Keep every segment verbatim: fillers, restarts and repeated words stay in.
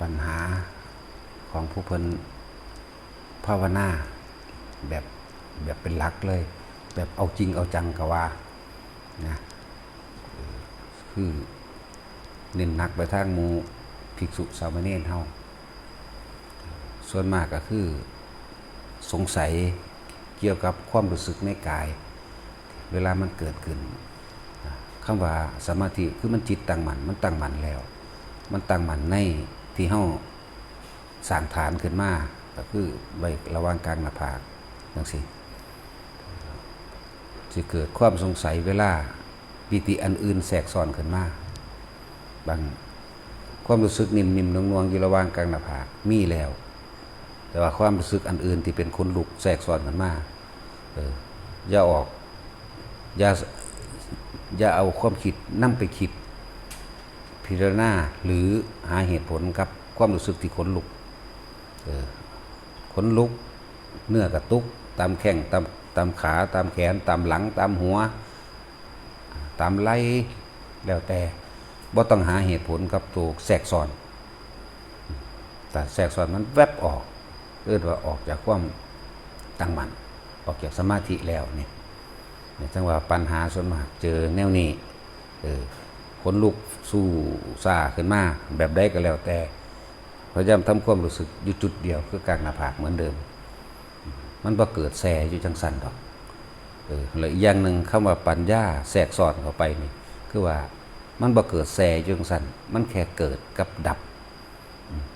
ปัญหาของผู้เพิ่นภาวนาแบบ แบบเป็นหลักเลย แบบเอาจริงเอาจังก็ว่านะ คือเน้นหนักไปทางหมู่ภิกษุสามเณรเฮา ส่วนมากก็คือสงสัยเกี่ยวกับความรู้สึกในกาย เวลามันเกิดขึ้น คำว่าสมาธิคือมันจิตตั้งมั่น มันตั้งมั่นแล้ว มันตั้งมั่นในที่เฮาสร้างฐานขึ้นมา ก็คือไว้ระหว่างกลางหน้าผากจั่งซี้ สิเกิดความสงสัยเวลาปีติอันอื่นแทรกซ้อนขึ้นมา บางความรู้สึกนิ่มๆ หน่วงๆ อยู่ระหว่างกลางหน้าผากมีแล้ว แต่ว่าความรู้สึกอันอื่นที่เป็นขนลุกแทรกซ้อนขึ้นมา เออ อย่าออก อย่า อย่าเอาความคิดนำไปคิด พิจารณาหรือหาเหตุผลกับความรู้สึกที่ขนลุก เออ ขนลุก เนื้อกระตุก ตามแข้ง ตาม ตามขา ตามแขน ตามหลัง ตามหัว ตามไหล่ แล้วแต่ บ่ต้องหาเหตุผลกับตัวแทรกซ้อน แต่แทรกซ้อนมันแวบออก เอิ้นว่าออกจากความตั้งมั่น ออกจากสมาธิแล้วนี่ เนี่ย จั่งว่าปัญหาส่วนมากเจอแนวนี้ เออ ขนลุกสู้ซ่าขึ้นมา แบบใดก็แล้วแต่ พยายามทำความรู้สึกอยู่จุดเดียว คือกลางหน้าผากเหมือนเดิม มันบ่เกิดแซ่อยู่จั่งซั่นดอก เออ แล้วอีกอย่างหนึ่ง คำว่าปัญญาแทรกซ้อนเข้าไปนี่ คือว่ามันบ่เกิดแซ่อยู่จั่งซั่น มันแค่เกิดกับดับ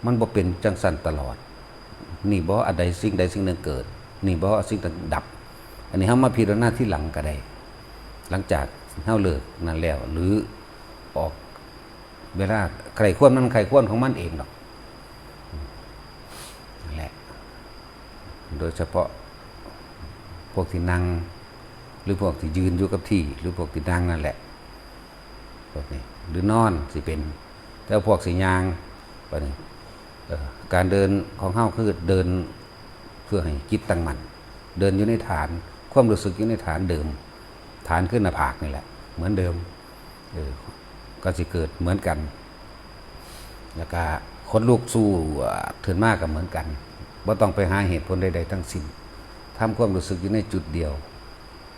มันบ่เป็นจั่งซั่นตลอด นี่บ่ อันใดสิ่งใดสิ่งหนึ่งเกิด นี่บ่ สิ่งนั้นดับ อันนี้เฮามาพิจารณาทีหลังก็ได้ หลังจากเฮาเลิกนั่นแล้ว หรือออก เวลาใคร่ครวญมันใคร่ครวญของมันเองดอก นั่นแหละ โดยเฉพาะพวกที่นั่ง หรือพวกที่ยืนอยู่กับที่ หรือพวกที่นั่งนั่นแหละ พวกนี้ หรือนอนสิเป็น แต่พวกสิย่าง บัดนี้ เอ่อ การเดินของเฮาคือเดินเพื่อให้จิตตั้งมั่น เดินอยู่ในฐาน ความรู้สึกอยู่ในฐานเดิม ฐานคือหน้าผากนี่แหละ เหมือนเดิม เออ ก็สิเกิดเหมือนกัน แล้วก็ขนลุกสู้ขึ้นมาก็เหมือนกัน บ่ต้องไปหาเหตุผลใดๆทั้งสิ้น ทำความรู้สึกอยู่ในจุดเดียว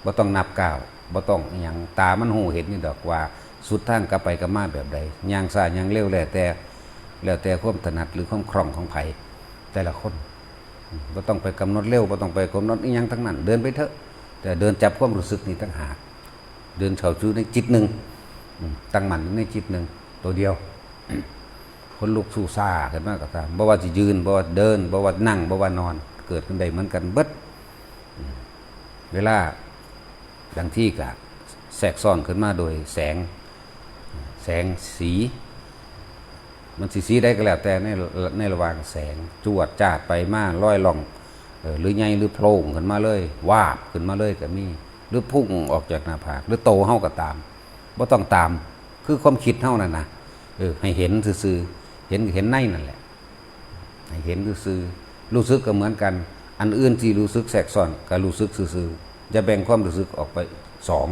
บ่ต้องนับก้าว บ่ต้องอิหยัง ตามันฮู้เห็นอยู่ดอกว่าสุดทางกลับไปกลับมาแบบใด ย่างซ้ายย่างเร็ว แล้วแต่ แล้วแต่ความถนัดหรือความคล่องของไผแต่ละคน บ่ต้องไปกำหนดเร็ว บ่ต้องไปกำหนดอิหยังทั้งนั้น เดินไปเถอะ แต่เดินจับความรู้สึกนี่ต่างหาก เดินเข้าสู่ในจิตหนึ่ง อืม ตั้งมั่นอยู่ในจิตหนึ่ง ตัวเดียว ขนลุกสู้ซ่าขึ้นมาก็ตาม บ่ว่าสิยืน บ่ว่าเดิน บ่ว่านั่ง บ่ว่านอน เกิดขึ้นได้เหมือนกันเบิด อืม เวลาบางทีก็แทรกซ้อนขึ้นมาโดยแสง แสงสี มันสิสีใดก็แล้วแต่ใน ในระหว่างแสงจวดจ้าดไปมาลอยล่อง เออ หรือใหญ่หรือโพล่งขึ้นมาเลย วาบขึ้นมาเลยก็มี หรือพุ่งออกจากหน้าผาก หรือโตเฮาก็ตาม บ่ต้องตาม คือความคิดเฮานั่นนะ เออ ให้เห็นซื่อๆ เห็น เห็นในนั่นแหละ ให้เห็นซื่อๆ รู้สึกก็เหมือนกัน อันอื่นที่รู้สึกแทรกซ้อนก็รู้สึกซื่อๆ อย่าแบ่งความรู้สึกออกไปสอง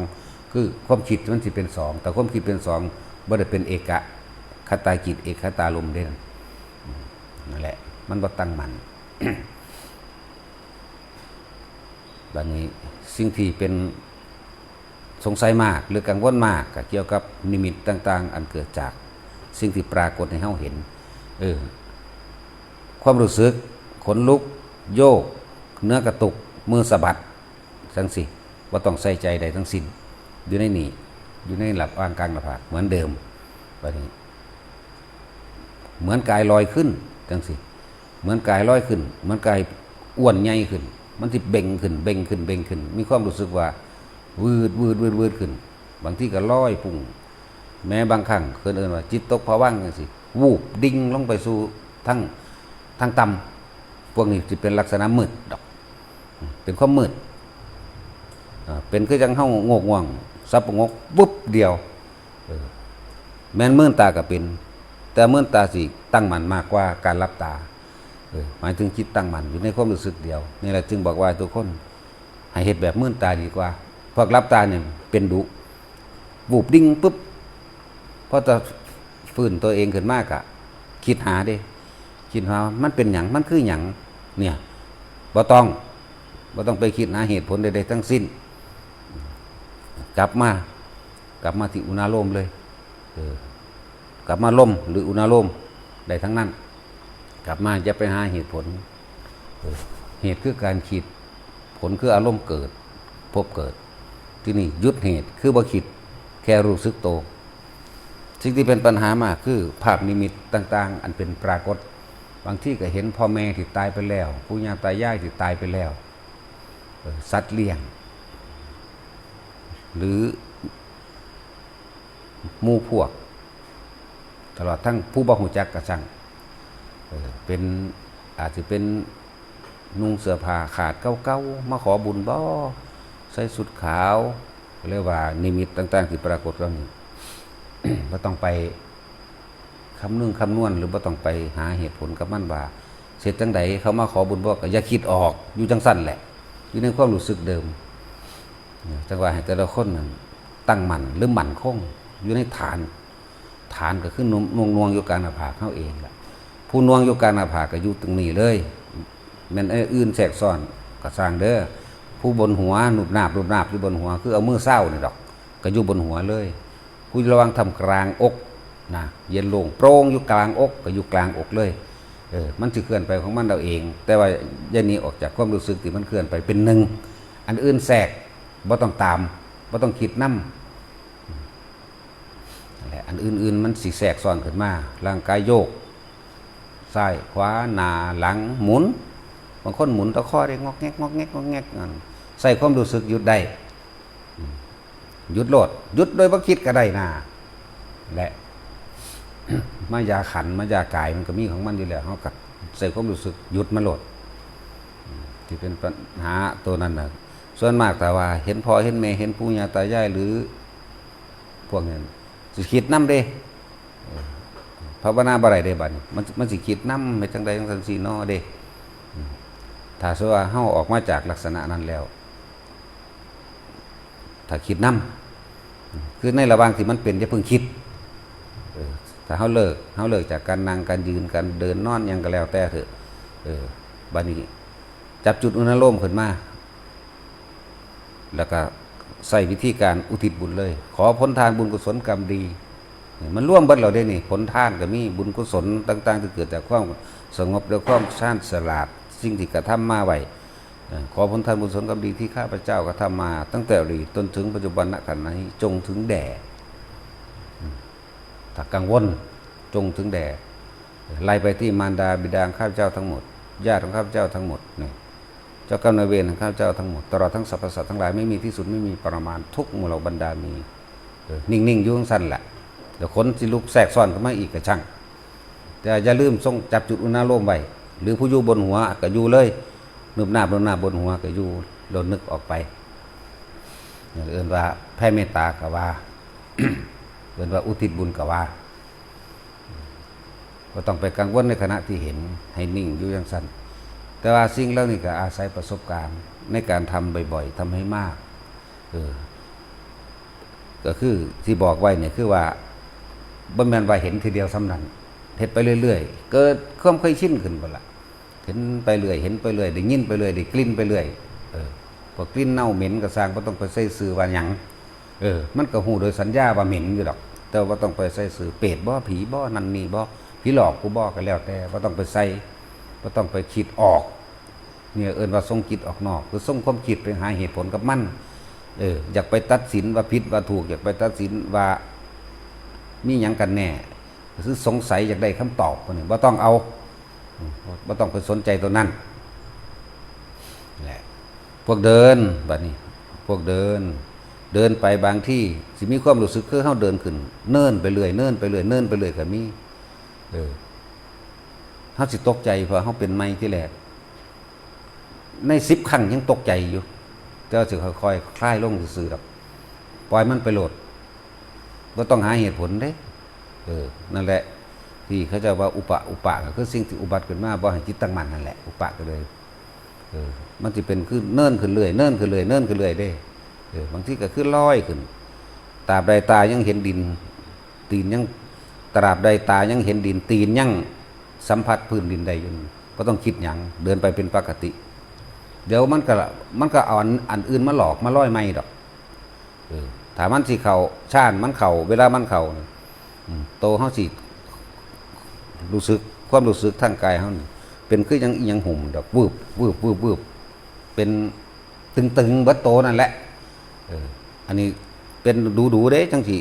คือความคิดมันสิเป็นสอง แต่ความคิดเป็นสอง บ่ได้เป็นเอกคตาจิต เอกคตารมณ์เด้ นั่นแหละ มันบ่ตั้งมั่น บัดนี้สิ่งที่เป็นสงสัยมากหรือกังวลมากก็เกี่ยวกับนิมิตต่างๆ อันเกิดจากสิ่งที่ปรากฏให้เฮาเห็น เออ ความรู้สึกขนลุก โยก เนื้อกระตุก มือสะบัด จั่งซี้ บ่ต้องใส่ใจใดทั้งสิ้น อยู่ในนี่ อยู่ในระหว่างกลางหน้าผากเหมือนเดิม บัดนี้ เหมือนกายลอยขึ้น จั่งซี้ เหมือนกายลอยขึ้น เหมือนกายอ้วนใหญ่ขึ้น มันสิเบ่งขึ้น เบ่งขึ้น เบ่งขึ้น มีความรู้สึกว่าวืด วืด วืด วืดขึ้น บางทีก็ลอยพุ่ง แม้บางครั้งเพิ่นเอิ้นว่าจิตตกผวังค์จั่งซี้ วูบดิ่งลงไปสู่ทาง ทางต่ำ พวกนี้สิเป็นลักษณะมืดดอก เป็นความมืด อ่า เป็นคือจั่งเฮาโงกง่วง สับประงก ปุ๊บเดียว เออ แม่นมืนตาก็เป็น แต่มืนตาสิตั้งมั่นมากกว่าการหลับตา เออ หมายถึงจิตตั้งมั่นอยู่ในความรู้สึกเดียว นี่แหละจึงบอกว่าทุกคนให้เฮ็ดแบบมืนตาดีกว่า พวกหลับตาเนี่ยเป็นดุ วูบดิ่งปุ๊บ พอจะฟื้นตัวเองขึ้นมากะคิดหาเด้ คิดว่ามันเป็นหยัง มันคือหยัง เนี่ย บ่ต้อง บ่ต้องไปคิดหาเหตุผลใดๆทั้งสิ้น กลับมา กลับมาที่อุณาโลมเลย เออ กลับมาลมหรืออุณาโลม ได้ทั้งนั้น กลับมา อย่าไปหาเหตุผล เออ เหตุคือการคิด ผลคืออารมณ์เกิด ภพเกิด ที่นี่หยุดเหตุ คือบ่คิด แค่รู้สึกโต สิ่งที่เป็นปัญหามากคือภาพนิมิตต่างๆ อันเป็นปรากฏ บางทีก็เห็นพ่อแม่ที่ตายไปแล้ว ปู่ย่าตายายที่ตายไปแล้ว เออ สัตว์เลี้ยง หรือหมู่พวก ตลอดทั้งผู้บ่ฮู้จักกะซัง เออ เป็น อาจสิเป็นนุ่งเสื้อผ้าขาดเก่าๆ มาขอบุญบ่ ใส่ชุดขาว เรียกว่านิมิตต่างๆที่ปรากฏเหล่านี้ บ่ต้องไปคำนึงคำนวณ หรือบ่ต้องไปหาเหตุผลกับมันว่า เฮ็ดจั่งใดเขามาขอบุญบ่ ก็อย่าคิดออก อยู่จั่งซั่นแหละ อยู่ในความรู้สึกเดิม จั่งว่าให้แต่ละคนนั้นตั้งมั่นหรือมั่นคงอยู่ในฐาน ฐานก็คือน่วงน่วงอยู่กลางหน้าผากเฮาเองล่ะ ผู้น่วงอยู่กลางหน้าผากก็อยู่ตรงนี้เลย แม่นอันอื่นแทรกซ้อนก็ซ่างเด้อ ผู้บนหัวนุบนาบนุบนาบอยู่บนหัว คือเอามือซาวนี่ดอก ก็อยู่บนหัวเลย ผู้อยู่ระหว่างท่ามกลางอกนะ เย็นโล่งโปร่งอยู่กลางอก ก็อยู่กลางอกเลย เออ มันสิเคลื่อนไปของมันเอาเอง แต่ว่าอย่าหนีออกจากความรู้สึกที่มันเคลื่อนไปเป็นหนึ่ง อันอื่นแทรก บ่ต้องตาม บ่ต้องคิดนำ นั่นแหละ อันอื่นๆมันสิแทรกซ้อนขึ้นมา ร่างกายโยก ซ้าย ขวา หน้า หลัง หมุน บางคนหมุนตะข้อได้งอกแงก งอกแงก งอกแงก นั่น ใส่ความรู้สึกหยุดได้ อืม หยุดโลด หยุดโดยบ่คิดก็ได้นะ และ มายาขันธ์ มายากายมันก็มีของมันอยู่แล้ว เฮาก็ใส่ความรู้สึกหยุดมันโลด อืม ที่เป็นปัญหาตัวนั้นน่ะ ส่วนมากถ้าว่าเห็นพ่อเห็นแม่ เห็นปู่ย่าตายาย หรือพวกนั้น สิคิดนำเด้ เออ ภาวนาบ่ได้เด้บัดนี้ มัน มันสิคิดนำ เฮ็ดจั่งใดจั่งซั้นซี้น้อเด้ อืม ถ้าสมมุติว่าเฮาออกมาจากลักษณะนั้นแล้ว ถ้าคิดนำ คือในระหว่างที่มันเป็นอย่าเพิ่งคิด เออ ถ้าเฮาเลิก เฮาเลิกจากการนั่ง การยืน การเดิน นอน หยังก็แล้วแต่เถอะ เออ บัดนี้จับจุดอุณาโลมขึ้นมา แล้วก็ใช้วิธีการอุทิศบุญเลย ขอผลทานบุญกุศลกรรมดี นี่มันรวมเบิดแล้วเด้นี่ ผลทานก็มี บุญกุศลต่างๆที่เกิดจากความสงบ และความชาญฉลาด สิ่งที่กระทำมาไว้ เอ่อ ขอผลทานบุญกุศลกรรมดีที่ข้าพเจ้ากระทำมา ตั้งแต่อดีตจนถึงปัจจุบัน ณ ขณะนี้ จงถึงแด่ อืม ถ้ากังวล จงถึงแด่ ไล่ไปที่มารดาบิดาของข้าพเจ้าทั้งหมด ญาติของข้าพเจ้าทั้งหมด นี่ เจ้ากรรมนายเวรของข้าพเจ้าทั้งหมด ตลอดทั้งสรรพสัตว์ทั้งหลาย ไม่มีที่สุด ไม่มีประมาณ ทุกหมู่เหล่าบรรดา มี เออ นิ่งๆ อยู่จั่งซั้นแหละ เดี๋ยวคนสิลุกแทรกซ้อนขึ้นมาอีกก็ช่าง แต่อย่าลืมทรงจับจุดอุณาโลมไว้ หรือผู้อยู่บนหัวก็อยู่เลย นุบนาบ นุบนาบ บนหัวก็อยู่ แล้วนึกออกไป เอิ้นว่าแผ่เมตตาก็ว่า เอิ้นว่าอุทิศบุญก็ว่า บ่ต้องไปกังวลในขณะที่เห็น ให้นิ่งอยู่จั่งซั้น แต่ว่าสิ่งเหล่านี้ก็อาศัยประสบการณ์ในการทำบ่อยๆ ทำให้มาก เออ ก็คือที่บอกไว้เนี่ยคือว่า บ่แม่นว่าเห็นทีเดียวส่ำนั้น เฮ็ดไปเรื่อยๆ เกิดความเคยชินขึ้นพุ้นล่ะ เห็นไปเรื่อย เห็นไปเรื่อย ได้ยินไปเรื่อย ได้กลิ่นไปเรื่อย เออ พวกกลิ่นเน่าเหม็นก็ซ่าง บ่ต้องไปใส่ชื่อว่าหยัง เออ มันก็ฮู้โดยสัญญาว่าเหม็นอยู่ดอก แต่ว่าบ่ต้องไปใส่ชื่อ เปรตบ่ ผีบ่ นั่นนี่บ่ ผีหลอกกูบ่ ก็แล้วแต่ บ่ต้องไปใส่ บ่ต้องไปคิดออก เนี่ยเอิ้นว่าส่งจิตออกนอก คือส่งความคิดไปหาเหตุผลกับมัน เออ อยากไปตัดสินว่าผิดว่าถูก อยากไปตัดสินว่ามีหยังกันแน่ คือสงสัยอยากได้คำตอบ พวกนี้บ่ต้องเอา อืม บ่ต้องไปสนใจตัวนั้น แหละ พวกเดิน บัดนี้ พวกเดิน เดินไปบางทีสิมีความรู้สึกคือเฮาเดินขึ้นเนินไปเรื่อย เนินไปเรื่อย เนินไปเรื่อยก็มี เออ เฮาสิตกใจเพราะเฮาเป็นใหม่ทีแรก ในสิบครั้งยังตกใจอยู่ แต่ว่าสิค่อยๆ คลายลงซื่อๆ ดอก ปล่อยมันไปโลด บ่ต้องหาเหตุผลเด้ เออ นั่นแหละ ที่เขาเจ้าว่าอุปะ อุปะก็คือสิ่งที่อุบัติขึ้นมา บ่ให้จิตตั้งมั่นนั่นแหละ อุปะก็เลย เออ มันสิเป็นคือเนินขึ้นเรื่อย เนินขึ้นเรื่อย เนินขึ้นเรื่อยเด้ เออ บางทีก็คือลอยขึ้น ตราบใดตายังเห็นดิน ตีนยัง ตราบใดตายังเห็นดิน ตีนยัง สัมผัสพื้นดินได้อยู่ บ่ต้องคิดหยัง เดินไปเป็นปกติ เดี๋ยวมันก็ มันก็เอาอัน อันอื่นมาหลอก มาล่อยใหม่ดอก เออ ถ้ามันสิเข้าฌาน มันเข้า เวลามันเข้า อืม โตเฮาสิรู้สึก ความรู้สึกทางกายเฮานี่ เป็นคือหยังอิหยังหุ้มดอก วืบ วืบ วืบ วืบ เป็นตึงๆ เบิดโตนั่นแหละ เออ อันนี้เป็นดูๆ เด้ จั่งสิ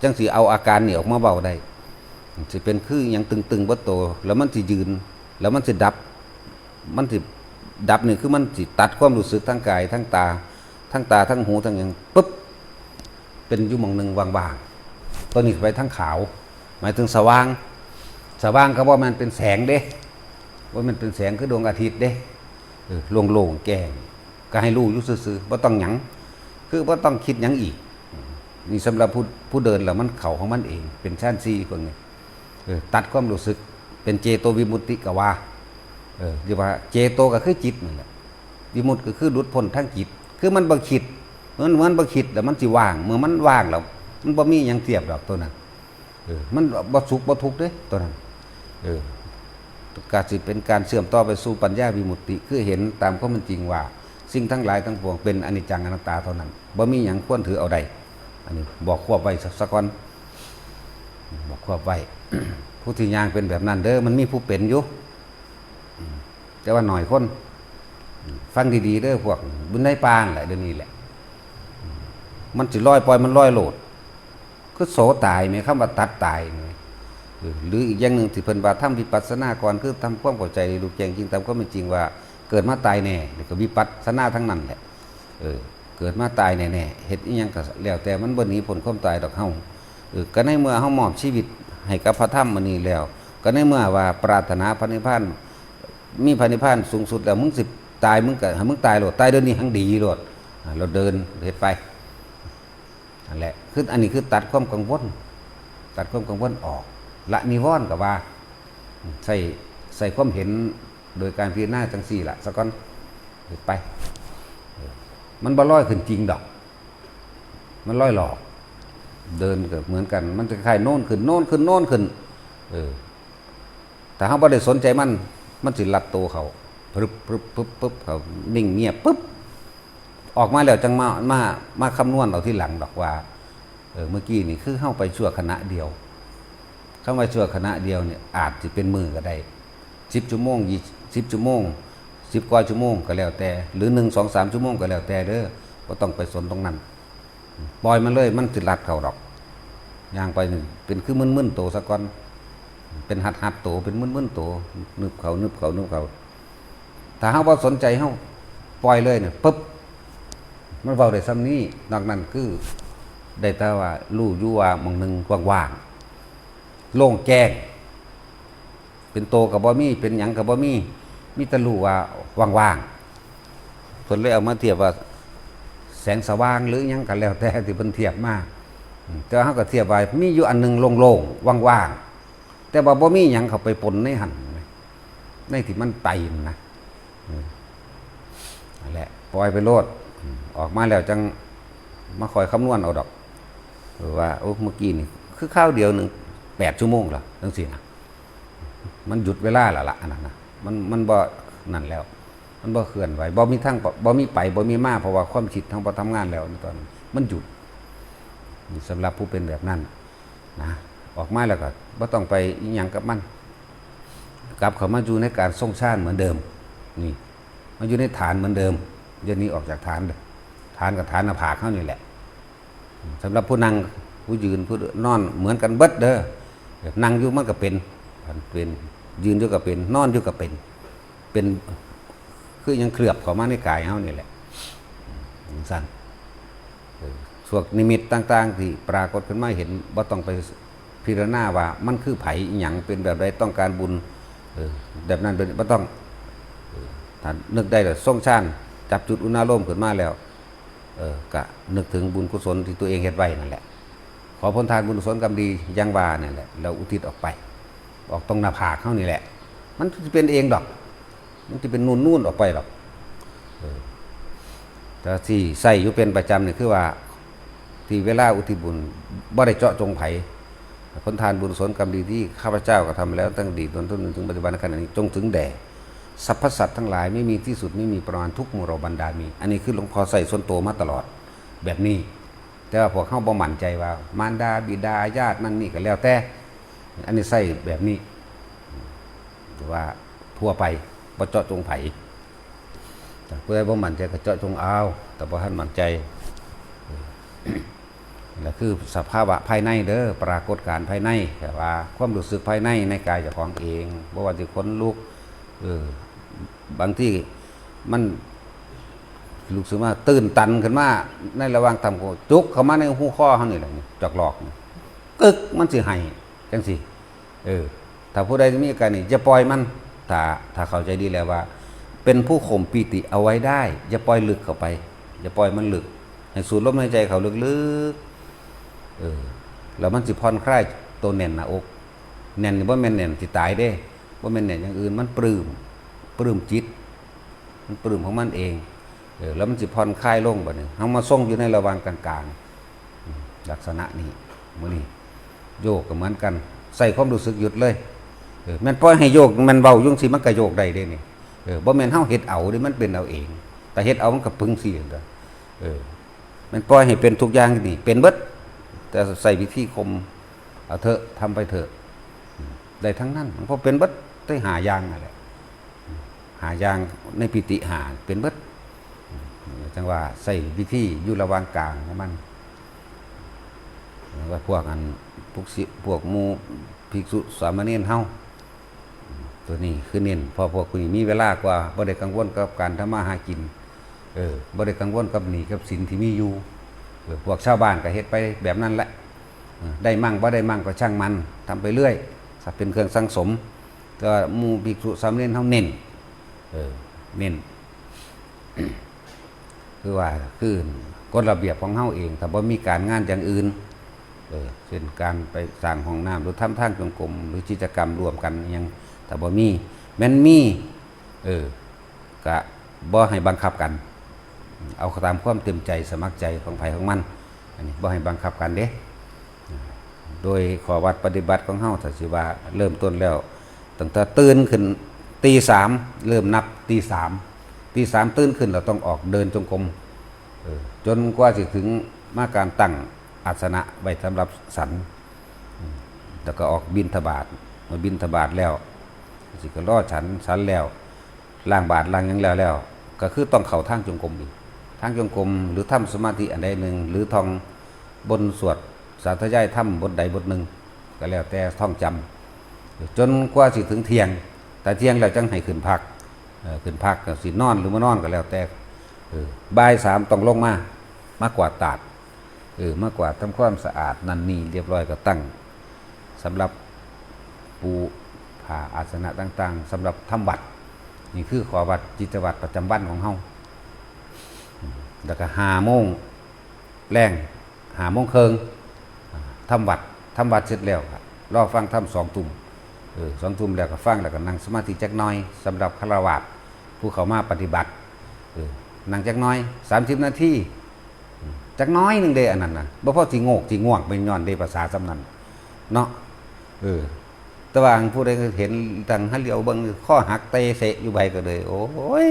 จั่งสิเอาอาการนี่ออกมาเว้าได้ สิเป็นคือหยังตึงๆ เบิดโต แล้วมันสิยืน แล้วมันสิดับ มันสิดับนี่คือมันสิตัดความรู้สึกทางกาย ทางตา ทางตา ทางหู ทางหยัง ปึ๊บ เป็นอยู่หม่องหนึ่งว่างๆ ตัวนี้ไปทางขาว หมายถึงสว่าง สว่างก็บ่แม่นเป็นแสงเด้ บ่แม่นเป็นแสงคือดวงอาทิตย์เด้ เออ โล่งๆ แจ้ง ก็ให้รู้อยู่ซื่อๆ บ่ต้องหยัง คือบ่ต้องคิดหยังอีก นี่สำหรับผู้ ผู้เดินแล้วมันเข้าของมันเอง เป็นฌานสี่พวกนี้ เออ ตัดความรู้สึก เป็นเจโตวิมุตติก็ว่า เออ เรียกว่าเจโตก็คือจิตนั่นแหละ วิมุตติก็คือหลุดพ้นทางจิต คือมันบ่คิด มัน มันบ่คิดแล้วมันสิว่าง เมื่อมันว่างแล้ว มันบ่มีหยังเทียบดอกตัวนั้น เออ มันบ่สุขบ่ทุกข์เด้ตัวนั้น เออ ก็สิเป็นการเชื่อมต่อไปสู่ปัญญาวิมุตติ คือเห็นตามความเป็นจริงว่า สิ่งทั้งหลายทั้งปวงเป็นอนิจจังอนัตตาเท่านั้น บ่มีหยังควรถือเอาได้ อันนี้บอกควบไว้ซะ ซะก่อน บอกควบไว้ ผู้ที่ย่างเป็นแบบนั้นเด้อ มันมีผู้เป็นอยู่ อืม แต่ว่าหน่อยคน อืม ฟังดีๆ เด้อพวก บุญในปานแหละเดี๋ยวนี้แหละ อืม มันสิลอย ปล่อยมันลอยโลด คือโสตายแหม คำว่าตัดตายแหม เออ หรืออีกอย่างหนึ่งที่เพิ่นว่าทำวิปัสสนาก่อน คือทำความเข้าใจให้รู้แจ้งจริงตามความเป็นจริงว่าเกิดมาตายแน่ แล้วก็วิปัสสนาทั้งนั้นแหละ เออ เกิดมาตายแน่ๆ เฮ็ดอิหยังก็แล้วแต่มันบ่หนีพ้นความตายดอกเฮา เออ ก็ในเมื่อเฮามอบชีวิตให้กับพระธรรมอันนี้แล้ว ก็ในเมื่อว่าปรารถนาพระนิพพาน มีพระนิพพานสูงสุดแล้ว มึงสิตาย มึงก็ให้มึงตายโลด ตายเดี๋ยวนี้หังดีโลด อ่า เราเดินเฮ็ดไป นั่นแหละ คือ อันนี้คือตัดความกังวล ตัดความกังวลออก ละนิวรณ์ก็ว่า ใส่ ใส่ความเห็นโดยการพิจารณาจั่งซี้ล่ะ ซะก่อน เฮ็ดไป เออ มันบ่ลอยขึ้นจริงดอก มันลอยหลอก เดินก็เหมือนกัน มันจะคล้ายโน้นขึ้น โน้นขึ้น โน้นขึ้น เออ ถ้าเฮาบ่ได้สนใจมัน มันสิลัดโตเขา ปึ๊บ ปึ๊บ ปึ๊บ ปึ๊บ เขานิ่งเงียบ ปึ๊บ ออกมาแล้วจั่งมา มา มาคำนวณเอาทีหลังดอกว่า เออ เมื่อกี้นี่คือเฮาไปชั่วขณะเดียว คำว่าชั่วขณะเดียวเนี่ย อาจสิเป็นมื้อก็ได้ สิบชั่วโมง ยี่สิบ สิบชั่วโมง สิบกว่าชั่วโมงก็แล้วแต่ หรือหนึ่ง สอง สามชั่วโมงก็แล้วแต่เด้อ บ่ต้องไปสนตรงนั้น ปล่อยมันเลย มันสิลัดเข้าดอก ย่างไปนี่เป็นคือมึนๆโตซะก่อน เป็นหัดๆโต เป็นมึนๆโต นึบเข้า นึบเข้า นึบเข้า ถ้าเฮาบ่สนใจ เฮาปล่อยเลยเนี่ย ปึ๊บ มันเว้าได้ส่ำนี้ นอกนั้นคือ ได้แต่ว่ารู้อยู่ว่าหม่องหนึ่งว่างๆ โล่งแจ้ง เป็นโตก็บ่มี เป็นหยังก็บ่มี มีแต่รู้ว่าว่างๆ เพิ่นเลยเอามาเทียบว่า แสงสว่างหรือหยังก็แล้วแต่ที่เพิ่นเทียบมา อืม แต่เฮาก็เทียบว่ามีอยู่อันหนึ่งโล่งๆ ว่างๆ แต่ว่าบ่มีหยังเข้าไปปนในหั่น ในที่มันไปนั่นนะ อืม นั่นแหละ ปล่อยไปโลด อืม ออกมาแล้วจั่งมาคอยคำนวณเอาดอก เออ ว่า โอ้ เมื่อกี้นี่ คือคราวเดียวหนึ่ง แปดชั่วโมงละ จั่งซี้นะ มันหยุดเวลาแล้วล่ะ อันนั้นนะ มัน มันบ่นั่นแล้ว มันบ่เคลื่อนไหว บ่มีทาง บ่มีไป บ่มีมา เพราะว่าความคิดเฮาบ่ทำงานแล้วในตอนนั้น มันหยุด นี่สำหรับผู้เป็นแบบนั้นนะ ออกมาแล้วก็บ่ต้องไปอิหยังกับมัน กลับเข้ามาอยู่ในการทรงฌานเหมือนเดิม นี่ มาอยู่ในฐานเหมือนเดิม เดี๋ยวนี้ออกจากฐานเด้อ ฐานกับฐานหน้าผากเฮานี่แหละ สำหรับผู้นั่ง ผู้ยืน ผู้นอนเหมือนกันเบิดเด้อ นั่งอยู่มันก็เป็น เป็น ยืนอยู่ก็เป็น นอนอยู่ก็เป็น เป็น คือยังเคลือบเข้ามาในกายเฮานี่แหละ จั่งซั้น เออ พวกนิมิตต่างๆที่ปรากฏขึ้นมาเห็น บ่ต้องไปพิจารณาว่ามันคือไผอิหยัง เป็นแบบใด ต้องการบุญ เออ แบบนั้นแบบนี้ บ่ต้อง เออ ถ้านึกได้แล้ว ทรงฌาน จับจุดอุณาโลมขึ้นมาแล้ว เออ ก็นึกถึงบุญกุศลที่ตัวเองเฮ็ดไว้นั่นแหละ ขอผลทานบุญกุศลกรรมดีอย่างว่านั่นแหละ แล้วอุทิศออกไป ออกตรงหน้าผากเฮานี่แหละ มันสิเป็นเองดอก มันสิเป็นนูนๆออกไปดอก เออ แต่ที่ใช้อยู่เป็นประจำนี่คือว่า ที่เวลาอุทิศบุญ บ่ได้เจาะจงไผ ผลทานบุญกุศลกรรมดีที่ข้าพเจ้ากระทำแล้วตั้งแต่อดีตจนถึงปัจจุบันขณะนี้ จงถึงแด่สรรพสัตว์ทั้งหลาย ไม่มีที่สุดไม่มีประมาณ ทุกหมู่เหล่าบรรดามี อันนี้คือหลวงพ่อใส่ส่วนตัวมาตลอดแบบนี้ แต่ว่าพวกเฮาบ่มั่นใจว่า มารดาบิดาญาตินั่นนี่ก็แล้วแต่ อันนี้ใส่แบบนี้ หรือว่าทั่วไป บ่เจาะจงไผ แต่ผู้ใดบ่มั่นใจก็เจาะจงเอา แต่บ่ทันมั่นใจ และคือสภาวะภายในเด้อ ปรากฏการณ์ภายใน แต่ว่าความรู้สึกภายใน ในกายเจ้าของเอง บ่ว่าสิขนลุก เออ บางทีมันรู้สึกว่าตื่นตันขึ้นมา ในระหว่างทำก็จุกเข้ามาในหูคอเฮานี่แหละนี่ จอกหลอกนี่ กึก มันสิให้จังซี่ เออ ถ้าผู้ใดมีอาการนี่ อย่าปล่อยมัน ถ้า ถ้าเข้าใจดีแล้วว่า เป็นผู้ข่มปีติเอาไว้ได้ อย่าปล่อยลึกเข้าไป อย่าปล่อยมันลึก ให้สูดลมหายใจเข้าลึกๆ เออ แล้วมันสิผ่อนคลายตัวแน่นหน้าอก แน่นนี่บ่แม่นแน่นสิตายเด้ บ่แม่นแน่นอย่างอื่น มันปลื้ม ปลื้มจิต มันปลื้มของมันเอง เออ แล้วมันสิผ่อนคลายลง บัดนี้เฮามาทรงอยู่ในระหว่างกลางๆ อืม ลักษณะนี้ มื้อนี้ โยกก็เหมือนกัน ใส่ความรู้สึกหยุดเลย เออ แม่นปล่อยให้โยก แม่นเว้าอยู่จั่งซี้ มันก็โยกได้เด้นี่ เออ บ่แม่นเฮาเฮ็ดเอาเด้ มันเป็นเอาเอง แต่เฮ็ดเอามันก็ปึงซี้ เออ แม่นปล่อยให้เป็นทุกอย่างนี่ เป็นเบิด แต่ใส่วิธีข่ม เอาเถอะ ทำไปเถอะ อืม ได้ทั้งนั้น มันก็เป็นเบิด ได้ห้าอย่างนั่นแหละ ห้าอย่างในปีติห้า เป็นเบิด จั่งว่าใส่วิธีอยู่ระหว่างกลางของมัน ว่าพวกอัน พวกสิ พวกหมู่ภิกษุสามเณรเฮา ตัวนี้คือเน้น เพราะพวกนี้มีเวลากว่า บ่ได้กังวลกับการทำมาหากิน เออ บ่ได้กังวลกับหนี้กับสินที่มีอยู่ เออ พวกชาวบ้านก็เฮ็ดไปแบบนั้นแหละ เออ ได้มั่งบ่ได้มั่งก็ช่างมัน ทำไปเรื่อย สักเป็นเครื่องสั่งสม แต่ว่าหมู่ภิกษุสามเณรเฮาเน้น เออ เน้น คือว่า คือกฎระเบียบของเฮาเอง ถ้าบ่มีการงานอย่างอื่น เออ เช่นการไปสร้างห้องน้ำ หรือทำทางจงกรม หรือกิจกรรมร่วมกันอิหยัง ถ้าบ่มี แม่นมี เออ ก็บ่ให้บังคับกัน เอาตามความเต็มใจสมัครใจของไผของมัน อันนี้บ่ให้บังคับกันเด้ โดยข้อวัดปฏิบัติของเฮา ถ้าสิว่าเริ่มต้นแล้ว ตั้งแต่ตื่นขึ้นตีสาม เริ่มนับตีสาม ตีสามตื่นขึ้น เราต้องออกเดินจงกรม เออ จนกว่าสิถึงมาการตั้งอาสนะไว้สำหรับฉัน อืม แล้วก็ออกบิณฑบาต เมื่อบิณฑบาตแล้ว สิก็รอฉัน ฉันแล้ว ล้างบาตรล้างหยังแล้วแล้ว ก็คือต้องเข้าทางจงกรมอีก ทางจงกรม หรือทำสมาธิอันใดหนึ่ง หรือท่องบนสวดสาธยายธรรมบทใดบทหนึ่ง ก็แล้วแต่ท่องจำ จนกว่าสิถึงเที่ยง แต่เที่ยงแล้วจังให้ขึ้นพัก เอ่อ ขึ้นพักก็สินอนหรือบ่นอนก็แล้วแต่ เออ บ่ายสามต้องลงมา มากวาดตาด เออ มากวาดทำความสะอาดนั่นนี่เรียบร้อยก็ตั้ง สำหรับปูผ้าอาสนะต่างๆ สำหรับทำวัด นี่คือข้อวัดกิจวัตรประจำวันของเฮา แล้วก็ห้าโมงแลง ห้าโมงครึ่ง อ่า ทำวัด ทำวัดเสร็จแล้วก็รอฟังธรรมสองทุ่ม เออ สองทุ่มแล้วก็ฟัง แล้วก็นั่งสมาธิจักหน่อย สำหรับฆราวาสผู้เข้ามาปฏิบัติ เออ นั่งจักหน่อย สามสิบนาที จักหน้อยหนึ่งเด้ อันนั้นนะ บ่พอสิโงกสิง่วง เป็นย้อนเด้ ภาษาส่ำนั้นเนาะ เออ แต่ว่าผู้ใดเห็น ตั้งหาเหลียวเบิ่ง คอหักเตะเสะอยู่ไผก็เลย โอ้ย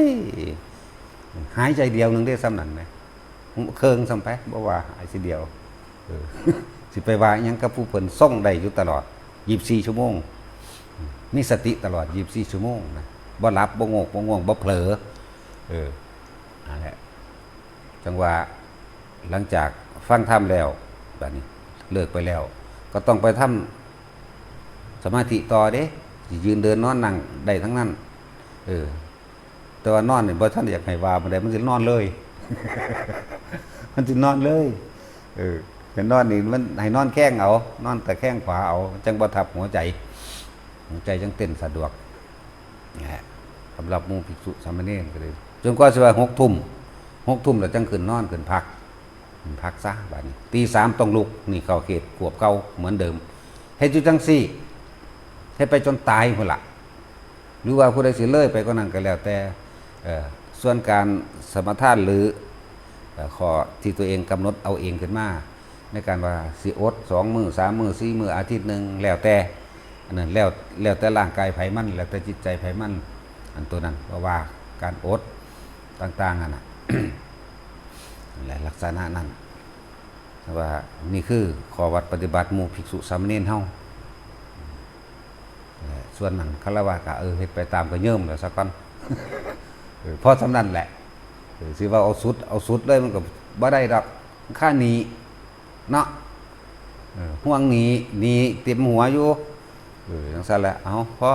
หายใจเดียวหนึ่งเด้ ส่ำนั้นนะ เครื่องส่ำไป บ่ว่าหายทีเดียว เออ สิไปว่าอิหยังกับผู้เพิ่นทรงได้อยู่ตลอด ยี่สิบสี่ ชั่วโมง มีสติตลอด ยี่สิบสี่ ชั่วโมงนะ บ่หลับ บ่โงก บ่ง่วง บ่เผลอ เออ นั่นแหละ จั่งว่าหลังจากฟังธรรมแล้ว บัดนี้เลิกไปแล้ว ก็ต้องไปทำสมาธิต่อเด้ สิยืนเดินนอนนั่งได้ทั้งนั้น เออ แต่ว่านอนนี่บ่ทันอยากให้ว่าปานใด มันสินอนเลย มันสินอนเลย เออ ให้นอนนี่มันให้นอนแข้งเอา นอนตะแคงขวาเอา จั่งบ่ทับหัวใจ หัวใจจั่งเต้นสะดวก นะฮะ สำหรับหมู่ภิกษุสามเณรก็เลย จนกว่าสิว่าหกทุ่ม หกทุ่มแล้วจั่งขึ้นนอน ขึ้นพัก ขึ้นพักซะ บัดนี้ ตีสามต้องลุก นี่เข้าเขตขวบเก่าเหมือนเดิม เฮ็ดอยู่จั่งซี้ เฮ็ดไปจนตายพุ้นล่ะ หรือว่าผู้ใดสิเลยไปกว่านั้นก็แล้วแต่ เอ่อ ส่วนการสมาทานหรือ เอ่อ ข้อที่ตัวเองกำหนดเอาเองขึ้นมา ในการว่าสิอดสองมื้อสามมื้อสี่มื้ออาทิตย์หนึ่งแล้วแต่อันนั้นแล้วแล้วแต่ร่างกายไผมันแล้วแต่จิตใจไผมันอันตัวนั้นเพราะว่าการอดต่างๆอันน่ะ และลักษณะนั้นว่านี่คือข้อวัดปฏิบัติหมู่ภิกษุสามเณรเฮาส่วนนั้นคารวะก็เออเฮ็ดไปตามก็เยิมแล้วซะก่อนเออพอสำนั้นแหละเออสิว่าเอาสุดเอาสุดเลยมันก็บ่ได้ดอกค่าหนี้เนาะเออห่วงหนี้หนี้เต็มหัวอยู่เออจังซั่นแหละเอาพอ